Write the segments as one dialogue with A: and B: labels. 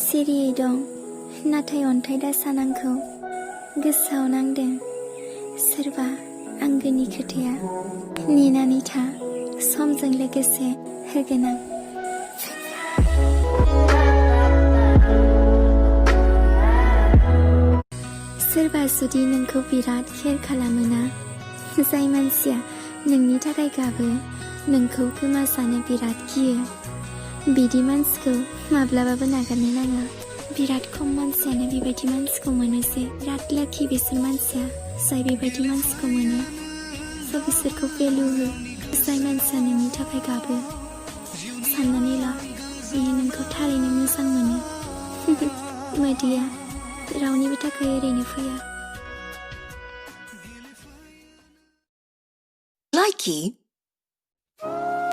A: सिरियै दं नाथाय अन्थाइ दासान आंखौ गोसोआव नांदों सोरबा आंगोनि खोथाया नेनानै था समजों लोगोसे होगोन आं सोरबा जुदि नोंखौ बिराद केयार खालामोना जाय मानसिया नोंनि थाखाय गाबो नोंखौ गोमाजानो बिराद गियो बिदि मानसिखौ माब्लाबाबो नागारनो नाङा बिराद खम मानसियानो बेबायदि मानसिखौ मोनो जे बिराद लाखि बिसोर मानसिया जाय बेबायदि मानसिखौ मोनो स' बिसोरखौ भेलु हो जाय मानसिया नोंनि थाखाय गाबो साननानै ला बियो नोंखौ थारैनो मोजां मोनो मोदैया रावनिबो थाखाय ओरैनो फैया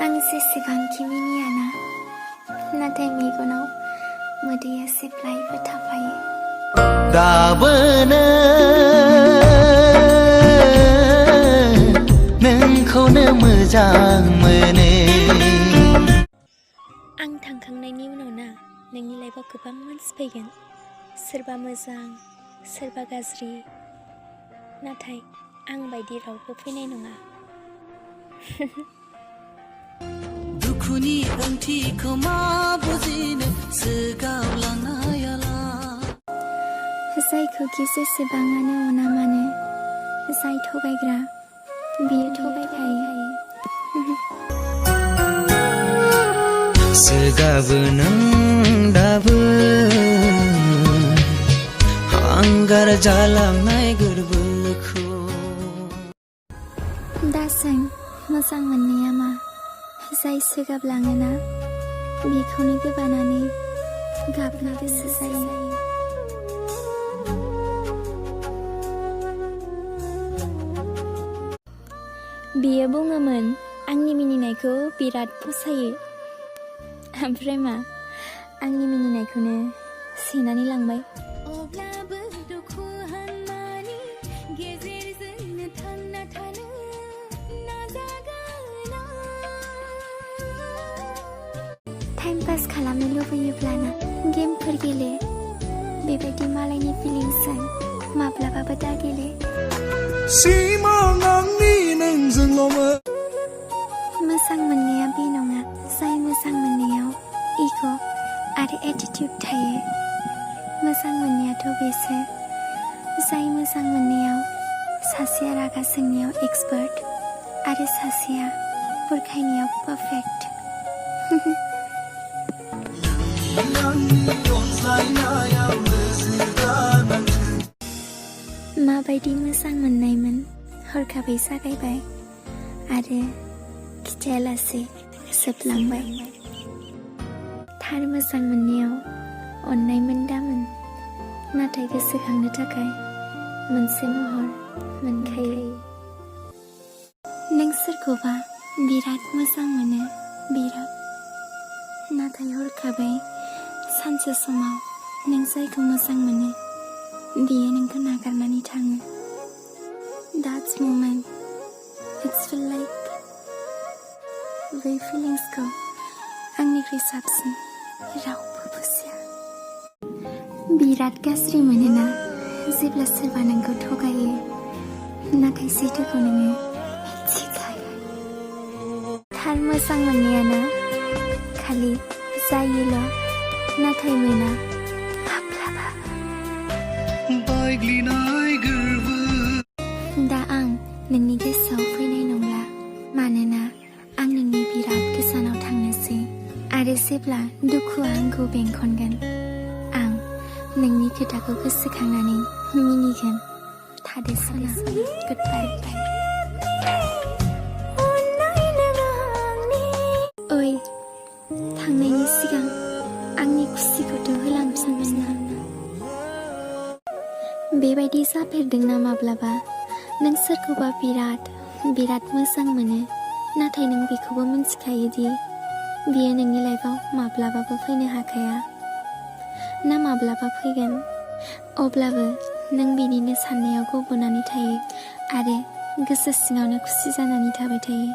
A: आं जेसेबांखि मिनियाना नाथाय मेगनाव मोदैया जेब्लायबो थाफायो
B: गाबोनो नोंखौनो मोजां मोनो
A: आं थांखांनायनि उनाव ना नोंनि लाइफआव गोबां मानसि फैगोन सोरबा मोजां सोरबा गाज्रि नाथाय आं बायदि रावबो फैनाय नङा
C: दुखुनि ओंथिखौ मा बुजिनो सोगावलांनायाला
A: जायखौ जेसेबाङानो अना मानो जाय थगायग्रा बियो थगायखायो
B: सोगाबो नों दाबो हांगार जालांनाय गोरबोखौ
A: दासों मोजां मोननाया मा जाय सोगाबलाङोना बेखौनो गोबानानै गाबनो गोसो जायो बियो बुङोमोन आंनि मिनिनायखौ बिराद फसायो ओमफ्राय मा आंनि मिनिनायखौनो सेनानै लांबाय अब्लाबो दुखु हान्नानि गेजेरजोंनो थांना थानो नाजागोन टाइम पास खालामनो लुबैयोब्लाना गेमफोर गेले बेबायदि मालायनि फिलिंसजों माब्लाबाबो दा गेले
B: सिमां आंनि नोंजोंल'मोन
A: मोजां मोननाया बे नङा जाय मोजां मोननायाव इग' आरो एटिट्युड थायो मोजां मोननायाथ' बेसो जाय मोजां मोननायाव सासेया रागा जोंनायाव एक्सपार्ट आरो सासेया बुरखायनायाव पारफेक्ट माबायदि मोजां मोननायमोन हरखाबै जागायबाय आरो खिथायालासे जोबलांबाय थार मोजां मोननायाव अननाय मोनदामोन नाथाय गोसोखांनो थाखाय मोनसे महर मोनखायो नों सोरखौबा बिराद मोजां मोनो बिराद नाथाय हरखाबै सानसे समाव नों जायखौ मोजां मोनो बियो नोंखौ नागारनानै थाङो That's moment it's feel like बै फिलिंसखौ आंनिख्रुइ साबसिन रावबो बुजिया बिराद गाज्रि मोनोना जेब्ला सोरबा नोंखौ थगायो नाथाय सैथोखौ नोङो मिथिखायो थार मोजां मोननायानो खालि जायोल' नाथाय मोना दा आं नोंनि गोसोआव फैनाय नंला मानोना आं नोंनि बिराद गोजानाव थांनोसै आरो जेब्ला दुखुआ आंखौ बेंखनगोन आं नोंनि खोथाखौ गोसोखांनानै मिनिगोन थादो सना गुडबाय ओइ थांनायनि सिगां आंनि खुसिखौथ' होलांफिनगोन ना बेबायदि जाफेरदोंना माब्लाबा नों सोरखौबा बिराद मोजां मोनो नाथाय नों बेखौबो मिन्थिखायो दि बियो नोंनि लाइफआव माब्लाबाबो फैनो हाखाया ना माब्लाबा फैगोन अब्लाबो नों बिनिनो साननायाव गब'नानै थायो आरो गोसो सिङावनो खुसि जानानै थाबाय थायो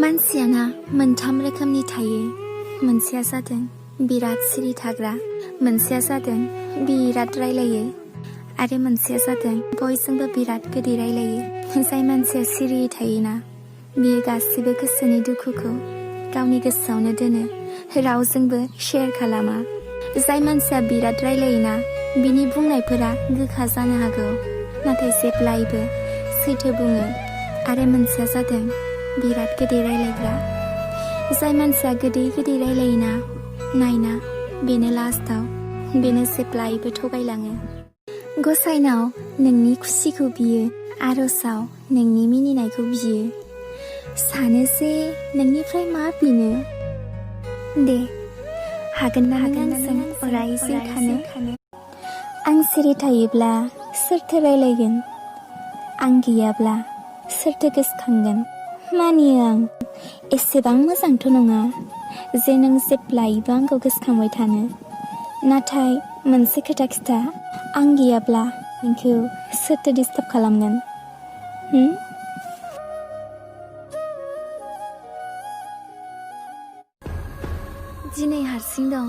A: मानसियाना मोनथाम रोखोमनि थायो मोनसेया जादों बिराद सिरि थाग्रा, मोनसेया जादों बिराद रायलायो आरो मोनसेया जादों बयजोंबो बिराद गोदै रायलायो। जाय मानसिया सिरियै थायोना बियो गासिबो गोसोनि दुखुखौ गावनि गोसोआवनो दोनो, रावजोंबो शेयार खालामा। जाय मानसिया बिराद रायलायोना बिनि बुंनायफोरा गोखा जानो हागौ, नाथाय जेब्लायबो सैथो बुङो। आरो मोनसेया जादों बिराद गोदै रायलायग्रा। जाय मानसिया गोदै गोदै रायलायोना नायना बेनो लास्टाव बेनो जेब्लायबो थगायलाङो। गसाइनाव नोंनि खुसिखौ बियो, आर'जाव नोंनि मिनिनायखौ बियो। सानो जे नोंनिफ्राय मा बिनो? दे हागोन ना आंजों अराय जिउ थानो? आं सिरि थायोब्ला सोरथो रायलायगोन? आं गैयाब्ला सोरथो गोसोखांगोन? मानियो आं एसेबां मोजांथ' नङा जे नों जेब्लायबो आंखौ गोसोखांबाय थानो। नाथाय मोनसे खोथा खिथा, आं गैयाब्ला नोंखौ सोरथो डिस्टार्ब खालामगोन? दिनै हारसिं दं,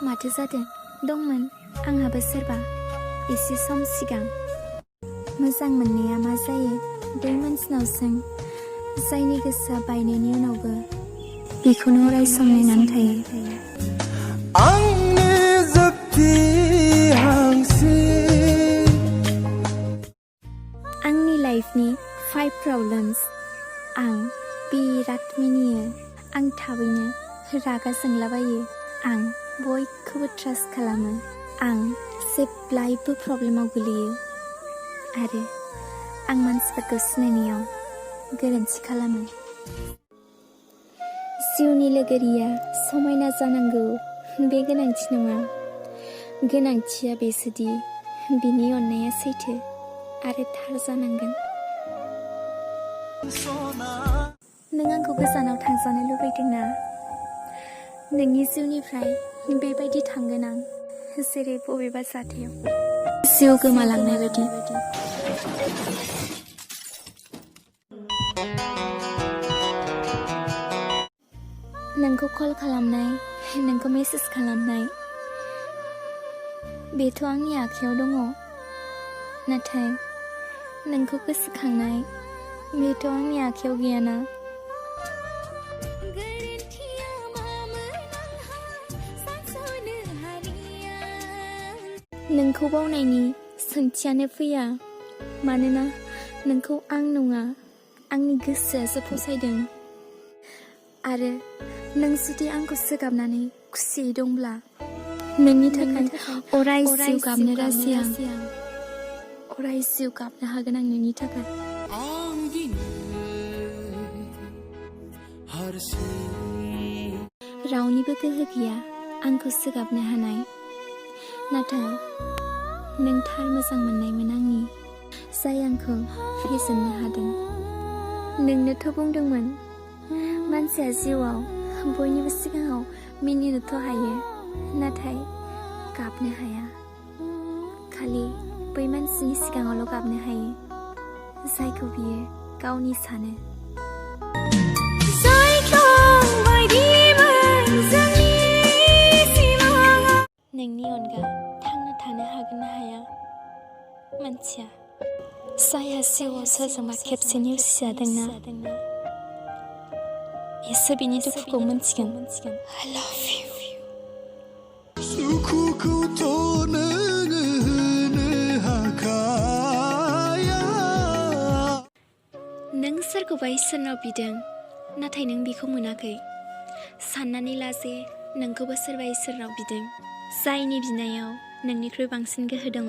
A: माथो जादों? दंमोन आंहाबो सोरबा एसे सम सिगां। मोजां मोननाया मा जायो बै मानसिनाव सों, जायनि गोसोआ बायनायनि उनावबो बेखौनो अराय सम नायनानै थायो।
B: आंनि जोबथि हांसि।
A: आंनि लाइफनि 5 प्रब्लेम्स। आं बिराद मिनियो, आं थाबैनो रागा जोंलाबायो, आं बयखौबो ट्रास्ट खालामो, आं जेब्लायबो प्रब्लेमाव गोलैयो आरो आं मानसिफोरखौ सिनायनायाव गोरोन्थि खालामो। जिउनि लोगोरिया समायना जानांगौ बे गोनांथि नङा, गोनांथिया बेसोदि बिनि अननाया सैथो आरो थार जानांगोन। नों आंखौ गोजानाव थांजानो लुबैदोंना? नोंनि जिउनिफ्राय बेबायदि थांगोन आं जेरै बबेबा जाथायाव जिउ गोमालांनाय बायदि। नोंखौ कल खालामनाय, नोंखौ मेसेज खालामनाय बेथ' आंनि आखायाव दङ, नाथाय नोंखौ गोसोखांनाय बेथ' आंनि आखायाव गैयाना। नोंखौ बावनायनि सोंथियानो फैया, मानोना नोंखौ आं नङा आंनि गोसोआसो फसायदों। आरो नों जुदि आंखौ सोगाबनानै खुसियै दंब्ला नोंनि थाखाय अराय जिउ गाबनो राजि आं। अराय जिउ गाबनो हागोन आं नोंनि थाखाय। रावनिबो गोहो गैया आंखौ सोगाबनो हानाय, नाथाय नों थार मोजां मोननायमोन आंनि, जाय आंखौ फेजेननो हादों। नोंनोथ' बुंदोंमोन मानसिया जिउआव बयनिबो सिगाङाव मिनिनोथ' हायो, नाथाय गाबनो हाया। खालि बै मानसिनि सिगाङावल' गाबनो हायो जायखौ बियो गावनि सानो। नोंनि अनगा थांना थानो हागोन ना हाया मानसिया? जायहा जिउआव सोरजोंबा खेबसे नेवसिजादोंना बेसो बिनि दुखुखौ मोनथिगोन। I love you।
B: सुखुखौथ' नोङो होनो हाखाया।
A: नों सोरखौबा इसोरनाव बिदों, नाथाय नों बेखौ मोनाखै। साननानै ला जे नोंखौबो सोरबा इसोरनाव बिदों, जायनि बिनायाव नोंनिख्रुइ बांसिन गोहो दङ।